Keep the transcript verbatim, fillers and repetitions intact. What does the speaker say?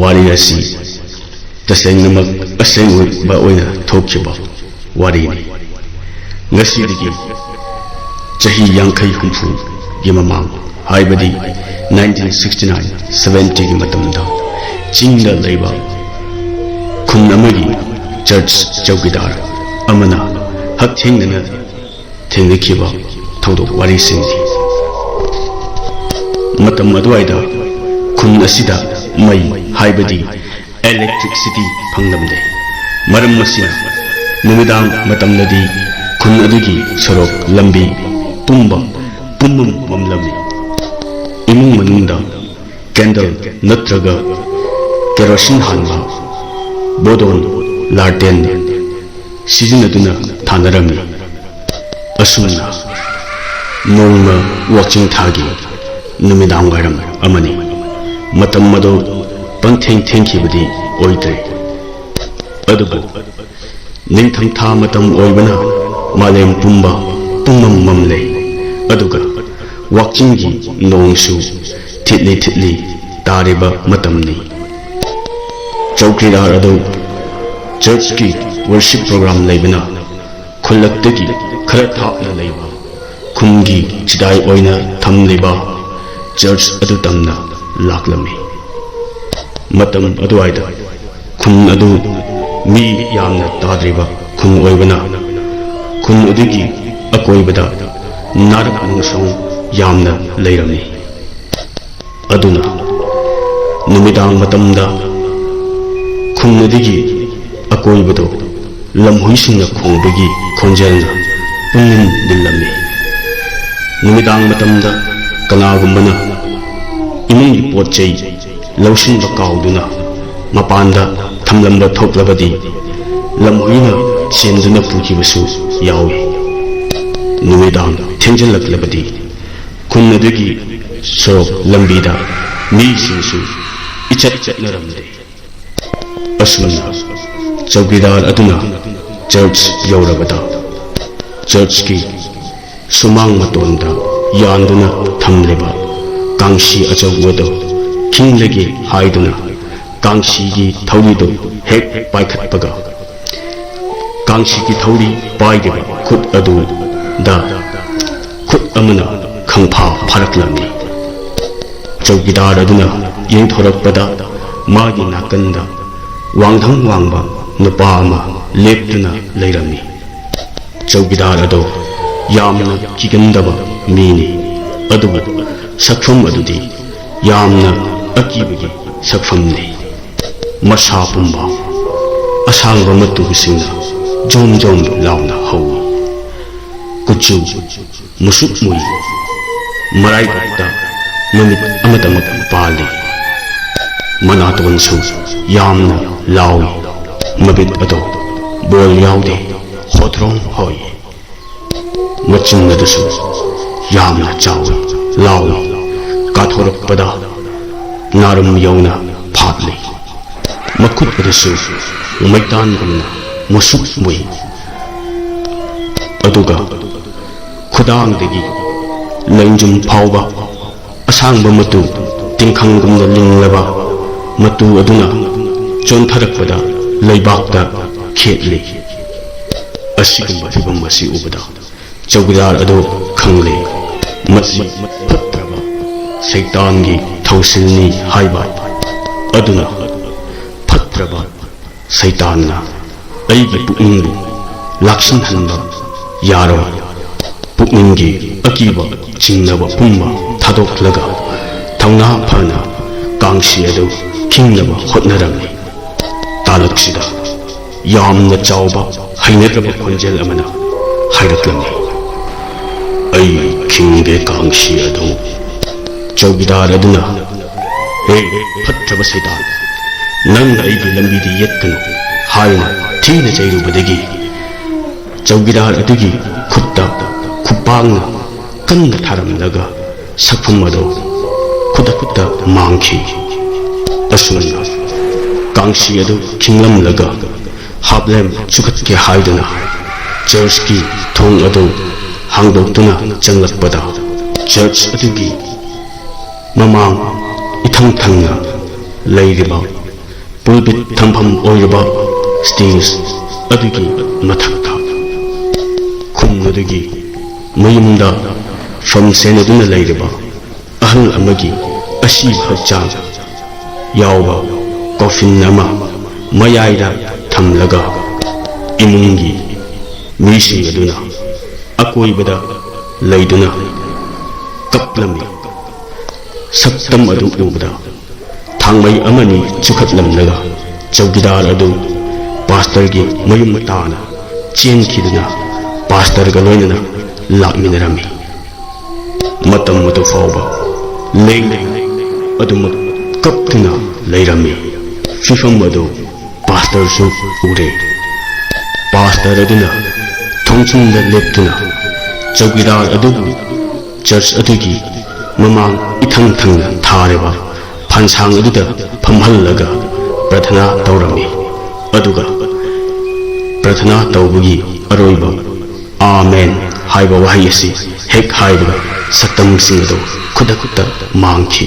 ꯋꯥꯔꯤ ꯑꯁꯤ ꯇꯁꯦꯡꯅꯃꯛ ꯑꯁꯦꯡꯕ ꯑꯣꯏꯅ ꯊꯣꯛꯈꯤꯕ ꯋꯥꯔꯤꯅꯤ꯫ ꯉꯁꯤꯗꯒꯤ ꯆꯍꯤ ꯌꯥꯡꯈꯩ ꯍꯨꯝꯐꯨꯒꯤ ꯃꯃꯥꯡ, ꯍꯥꯏꯕꯗꯤ nineteen sixty nine seventy ꯒꯤ ꯃꯇꯝꯗ, ꯆꯤꯡꯗ ꯂꯩꯕ ꯈꯨꯟ ꯑꯃꯒꯤ ꯆꯔꯆ ꯆꯧꯀꯤꯗꯥꯔ ꯑꯃꯅ ꯍꯛꯊꯦꯡꯅꯅ ꯊꯦꯡꯅꯈꯤꯕ ꯊꯧꯗꯣꯛ ꯋꯥꯔꯤꯁꯤꯡꯅꯤ꯫ ꯃꯇꯝ ꯑꯗꯨꯋꯥꯏꯗ ꯈꯨꯟ ꯑꯁꯤꯗ ꯃꯩ, ꯍꯥꯏꯕꯗꯤ electricity, ꯐꯪꯂꯝꯗꯦ꯫ ꯃꯔꯝ ꯑꯁꯤꯅ ꯅꯨꯃꯤꯗꯥꯡ ꯃꯇꯝꯗꯗꯤ ꯈꯨꯟ ꯑꯗꯨꯒꯤ ꯁꯣꯔꯣꯛ ꯂꯝꯕꯤ ꯄꯨꯝꯕ ꯄꯨꯝꯃꯝ ꯃꯝꯂꯝꯃꯤ꯫ ꯏꯃꯨꯡ ꯃꯅꯨꯡꯗ candle ꯅꯠꯇ꯭ꯔꯒ ꯀꯦꯔꯣꯁꯤꯟ ꯍꯥꯟꯕ ꯕꯣꯗꯣꯟ, ꯂꯥꯔꯇꯦꯟ ꯁꯤꯖꯤꯟꯅꯗꯨꯅ ꯊꯥꯅꯔꯝꯃꯤ꯫ ꯑꯁꯨꯝꯅ ꯅꯣꯡꯃ ꯋꯥꯛꯆꯤꯡ ꯊꯥꯒꯤ ꯅꯨꯃꯤꯗꯥꯡ ꯋꯥꯏꯔꯝ ꯑꯃꯅꯤ꯫ ꯃꯇꯝ ꯑꯗꯨ ꯄꯪꯊꯦꯡ ꯊꯦꯡꯈꯤꯕꯗꯤ ꯑꯣꯏꯗ꯭ꯔꯦ꯫ ꯑꯗꯨꯕꯨ ꯅꯤꯡꯊꯝꯊꯥ ꯃꯇꯝ ꯑꯣꯏꯕꯅ ꯃꯥꯂꯦꯝ ꯄꯨꯝꯕ ꯄꯨꯝꯃꯝ ꯃꯝꯂꯦ꯫ ꯑꯗꯨꯒ ꯋꯥꯛꯆꯤꯡꯒꯤ ꯅꯣꯡꯁꯨ ꯊꯤꯠꯂꯤ ꯊꯤꯠꯂꯤ ꯇꯥꯔꯤꯕ ꯃꯇꯝꯅꯤ꯫ ꯆꯧꯀꯤꯗꯥꯔ ꯑꯗꯨ ꯆꯔꯆꯀꯤ worship program ꯂꯩꯕꯅ ꯈꯨꯜꯂꯛꯇꯒꯤ ꯈꯔ ꯊꯥꯞꯅ ꯂꯩꯕ ꯈꯨꯟꯒꯤ ꯆꯤꯗꯥꯏ ꯑꯣꯏꯅ ꯊꯝꯂꯤꯕ ꯆꯔꯆ ꯑꯗꯨ ꯇꯝꯅ ꯂꯥꯛꯂꯝꯃꯤ꯫ ꯃꯇꯝ ꯑꯗꯨꯋꯥꯏꯗ ꯈꯨꯟ ꯑꯗꯨ ꯃꯤ ꯌꯥꯝꯅ ꯇꯥꯗ꯭ꯔꯤꯕ ꯈꯨꯟ ꯑꯣꯏꯕꯅ ꯈꯨꯟ ꯑꯗꯨꯒꯤ ꯑꯀꯣꯏꯕꯗ ꯅꯥꯔꯛ ꯅꯣꯡꯁꯣꯡ ꯌꯥꯝꯅ ꯂꯩꯔꯝꯃꯤ꯫ ꯑꯗꯨꯅ ꯅꯨꯃꯤꯗꯥꯡ ꯃꯇꯝꯗ ꯈꯨꯟ ꯑꯗꯨꯒꯤ ꯑꯀꯣꯏꯕꯗꯨ ꯂꯝꯍꯨꯏꯁꯤꯡꯅ ꯈꯣꯡꯕꯒꯤ ꯈꯣꯟꯖꯦꯜꯅ ꯄꯨꯡꯅꯤꯜ ꯅꯤꯜꯂꯝꯃꯤ꯫ ꯅꯨꯃꯤꯗꯥꯡ ꯃꯇꯝꯗ ꯀꯅꯥꯒꯨꯝꯕꯅ ꯏꯃꯨꯡꯒꯤ ꯄꯣꯠ ꯆꯩ ꯂꯧꯁꯤꯟꯕ ꯀꯥꯎꯗꯨꯅ ꯃꯄꯥꯟꯗ ꯊꯝꯂꯝꯕ ꯊꯣꯛꯂꯕꯗꯤ ꯂꯝꯍꯨꯏꯅ ꯆꯦꯟꯗꯨꯅ ꯄꯨꯈꯤꯕꯁꯨ ꯌꯥꯎꯏ꯫ ꯅꯨꯃꯤꯗꯥꯡ ꯊꯦꯡꯖꯤꯜꯂꯛꯂꯕꯗꯤ ꯈꯨꯟ ꯑꯗꯨꯒꯤ ꯁꯣꯔꯣꯛ ꯂꯝꯕꯤꯗ ꯃꯤꯁꯤꯡꯁꯨ ꯏꯆꯠ ꯆꯠꯅꯔꯝꯗꯦ꯫ ꯑꯁꯨꯝꯅ ꯆꯧꯀꯤꯗꯥꯔ ꯑꯗꯨꯅ ꯆꯔꯆ ꯌꯧꯔꯕꯗ ꯆꯔꯆꯀꯤ ꯁꯨꯃꯥꯡ ꯃꯇꯣꯟꯗ ꯌꯥꯟꯗꯨꯅ ꯊꯝꯂꯤꯕ ꯀꯥꯡꯁꯤ ꯑꯆꯧꯕꯗꯨ ꯈꯤꯡꯂꯒꯦ ꯍꯥꯏꯗꯨꯅ ꯀꯥꯡꯁꯤꯒꯤ ꯊꯧꯔꯤꯗꯨ ꯍꯦꯛ ꯄꯥꯏꯈꯠꯄꯒ, ꯀꯥꯡꯁꯤꯒꯤ ꯊꯧꯔꯤ ꯄꯥꯏꯔꯤꯕ ꯈꯨꯠ ꯑꯗꯨꯗ ꯈꯨꯠ ꯑꯃꯅ ꯈꯪꯐꯥ ꯐꯥꯔꯛꯂꯝꯃꯤ꯫ ꯆꯧꯀꯤꯗꯥꯔ ꯑꯗꯨꯅ ꯌꯦꯡꯊꯣꯔꯛꯄꯗ, ꯃꯥꯒꯤ ꯅꯥꯀꯟꯗ ꯋꯥꯡꯙꯪ ꯋꯥꯡꯕ ꯅꯨꯄꯥ ꯑꯃ ꯂꯦꯞꯇꯨꯅ ꯂꯩꯔꯝꯃꯤ꯫ ꯆꯧꯀꯤꯗꯥꯔ ꯑꯗꯣ ꯌꯥꯝꯅ ꯀꯤꯒꯟꯗꯕ ꯃꯤꯅꯤ, ꯑꯗꯨꯕꯨ ꯁꯛꯐꯝ ꯑꯗꯨꯗꯤ ꯌꯥꯝꯅ ꯑꯀꯤꯕꯒꯤ ꯁꯛꯐꯝꯅꯤ꯫ ꯃꯁꯥ ꯄꯨꯝꯕ ꯑꯁꯥꯡꯕ ꯃꯇꯨꯁꯤꯡꯅ ꯖꯣꯝ ꯖꯣꯝ ꯂꯥꯎꯅ ꯍꯧꯏ꯫ ꯀꯨꯆꯨ ꯃꯨꯁꯨꯛ ꯃꯨꯏ, ꯃꯔꯥꯏꯕꯛꯇ ꯃꯃꯤꯠ ꯑꯃꯇꯃꯛ ꯄꯥꯜꯂꯤ꯫ ꯃꯅꯥꯇꯣꯟꯁꯨ ꯌꯥꯝꯅ ꯂꯥꯎꯏ꯫ ꯃꯃꯤꯠ ꯑꯗꯣ ꯕꯣꯜ ꯌꯥꯎꯗꯦ, ꯍꯣꯇ꯭ꯔꯣꯡ ꯍꯣꯏ꯫ ꯃꯆꯤꯟ ꯑꯗꯨꯁꯨ ꯌꯥꯝꯅ ꯆꯥꯎꯏ, ꯂꯥꯎꯏ꯫ ꯀꯥꯊꯣꯔꯛꯄꯗ ꯅꯥꯔꯝ ꯌꯧꯅ ꯐꯥꯠꯂꯤ꯫ ꯃꯈꯨꯠ ꯑꯗꯨꯁꯨ ꯃꯩꯇꯥꯟꯒꯨꯝꯅ ꯃꯨꯁꯨꯛ ꯃꯨꯏ꯫ ꯑꯗꯨꯒ ꯈꯨꯗꯥꯡꯗꯒꯤ ꯂꯦꯡꯖꯨꯝ ꯐꯥꯎꯕ ꯑꯁꯥꯡꯕ ꯃꯇꯨ, ꯇꯤꯡꯈꯪꯒꯨꯝꯅ ꯂꯤꯡꯂꯕ ꯃꯇꯨ ꯑꯗꯨꯅ ꯆꯣꯟꯊꯔꯛꯄꯗ ꯂꯩꯕꯥꯛꯇ ꯈꯦꯠꯂꯤ꯫ ꯑꯁꯤꯒꯨꯝꯕ ꯐꯤꯚꯝ ꯑꯁꯤ ꯎꯕꯗ ꯆꯧꯀꯤꯗꯥꯔ ꯑꯗꯨ ꯈꯪꯂꯦ, ꯃꯁꯤ ꯐꯠꯇ꯭ꯔꯕ ꯁꯩꯇꯥꯟꯒꯤ ꯊꯧꯁꯤꯜꯅꯤ ꯍꯥꯏꯕ꯫ ꯑꯗꯨꯅ ꯐꯠꯇ꯭ꯔꯕ ꯁꯩꯇꯥꯟꯅ ꯑꯩꯒꯤ ꯄꯨꯛꯅꯤꯡꯕꯨ ꯂꯥꯛꯁꯤꯟꯍꯟꯕ ꯌꯥꯔꯣꯏ꯫ ꯄꯨꯛꯅꯤꯡꯒꯤ ꯑꯀꯤꯕ ꯆꯤꯡꯅꯕ ꯄꯨꯝꯕ ꯊꯥꯗꯣꯛꯂꯒ ꯊꯧꯅꯥ ꯐꯅ ꯀꯥꯡꯁꯤ ꯑꯗꯨ ꯈꯤꯡꯅꯕ ꯍꯣꯠꯅꯔꯝꯃꯤ꯫ ꯇꯥꯂꯛꯁꯤꯗ ꯌꯥꯝꯅ ꯆꯥꯎꯕ ꯍꯩꯅꯗ꯭ꯔꯕ ꯈꯣꯟꯖꯦꯜ ꯑꯃꯅ ꯍꯥꯏꯔꯛꯂꯝꯃꯤ, "ꯑꯩ ꯈꯤꯡꯒꯦ ꯀꯥꯡꯁꯤ ꯑꯗꯨ"꯫ ꯆꯧꯀꯤꯗꯥꯔ ꯑꯗꯨꯅ, "ꯍꯦ, ꯐꯠꯇ꯭ꯔꯕ ꯁꯩꯇꯥꯟ, ꯅꯪꯅ ꯑꯩꯒꯤ ꯂꯝꯕꯤꯗ ꯌꯦꯠꯀꯅꯨ" ꯍꯥꯏꯅ ꯊꯤꯅ ꯆꯩꯔꯨꯕꯗꯒꯤ ꯆꯧꯀꯤꯗꯥꯔ ꯑꯗꯨꯒꯤ ꯈꯨꯠꯇ ꯈꯨꯄꯥꯛꯅ ꯀꯟꯅ ꯊꯥꯔꯝꯂꯒ ꯁꯛꯐꯝ ꯑꯗꯨ ꯈꯨꯗꯛꯇ ꯃꯥꯡꯈꯤ꯫ ꯑꯁꯨꯝꯅ ꯀꯥꯡꯁꯤ ꯑꯗꯨ ꯈꯤꯡꯂꯝꯂꯒ ꯍꯥꯞꯂꯦꯝ ꯆꯨꯈꯠꯀꯦ ꯍꯥꯏꯗꯨꯅ ꯆꯔꯆꯀꯤ ꯊꯣꯡ ꯑꯗꯨ ꯍꯥꯡꯗꯣꯛꯇꯨꯅ ꯆꯪꯂꯛꯄꯗ, ꯆꯔꯆ ꯑꯗꯨꯒꯤ ꯃꯃꯥꯡ ꯏꯊꯪ ꯊꯪꯅ ꯂꯩꯔꯤꯕ ꯄꯨꯜꯄꯤꯠ ꯊꯝꯐꯝ ꯑꯣꯏꯔꯕ ꯁ꯭ꯇꯦꯖ ꯑꯗꯨꯒꯤ ꯃꯊꯛꯇ ꯈꯨꯟ ꯑꯗꯨꯒꯤ ꯃꯌꯨꯝꯗ ꯐꯝ ꯁꯦꯟꯅꯗꯨꯅ ꯂꯩꯔꯕ ꯑꯍꯜ ꯑꯃꯒꯤ ꯑꯁꯤꯕ ꯍꯛꯆꯥꯡ ꯌꯥꯎꯕ ꯀꯣꯐꯤꯟ ꯑꯃ ꯃꯌꯥꯏꯗ ꯊꯝꯂꯒ ꯏꯃꯨꯡꯒꯤ ꯃꯤꯁꯤꯡ ꯑꯗꯨꯅ ꯑꯀꯣꯏꯕꯗ ꯂꯩꯗꯨꯅ ꯀꯞꯂꯝꯃꯤ꯫ ꯁꯛꯇꯝ ꯑꯗꯨ ꯎꯕꯗ ꯊꯥꯡꯃꯩ ꯑꯃꯅꯤ ꯆꯨꯈꯠꯂꯝꯂꯒ ꯆꯧꯀꯤꯗꯥꯔ ꯑꯗꯨ ꯄꯥꯁꯇꯔꯒꯤ ꯃꯌꯨꯝ ꯇꯥꯅ ꯆꯦꯟꯈꯤꯗꯨꯅ ꯄꯥꯁꯇꯔꯒ ꯂꯣꯏꯅꯅ ꯂꯥꯛꯃꯤꯟꯅꯔꯝꯃꯤ꯫ ꯃꯇꯝ ꯑꯗꯨ ꯐꯥꯎꯕ ꯂꯦꯡꯗꯅ ꯑꯗꯨꯃꯛ ꯀꯞꯇꯨꯅ ꯂꯩꯔꯝꯃꯤ꯫ ꯐꯤꯐꯝ ꯑꯗꯨ ꯄꯥꯁꯇꯔꯁꯨ ꯎꯔꯦ꯫ ꯄꯥꯁꯇꯔ ꯑꯗꯨꯅ ꯊꯣꯡꯖꯤꯟꯗ ꯂꯦꯞꯇꯨꯅ ꯆꯧꯀꯤꯗꯥꯔ ꯑꯗꯨꯕꯨ ꯆꯔꯆ ꯑꯗꯨꯒꯤ ꯃꯃꯥꯡ ꯏꯊꯪ ꯊꯪꯅ ꯊꯥꯔꯤꯕ ꯐꯥꯟꯁꯥꯡ ꯑꯗꯨꯗ ꯐꯝꯍꯜꯂꯒ ꯄ꯭ꯔꯊꯅꯥ ꯇꯧꯔꯝꯃꯤ꯫ ꯑꯗꯨꯒ ꯄ꯭ꯔꯊꯅꯥ ꯇꯧꯕꯒꯤ ꯑꯔꯣꯏꯕ "ꯑꯥꯃꯦꯟ" ꯍꯥꯏꯕ ꯋꯥꯍꯩ ꯑꯁꯤ ꯍꯦꯛ ꯍꯥꯏꯕꯒ ꯁꯛꯇꯝꯁꯤꯡ ꯑꯗꯨ ꯈꯨꯗꯛꯇ ꯃꯥꯡꯈꯤ꯫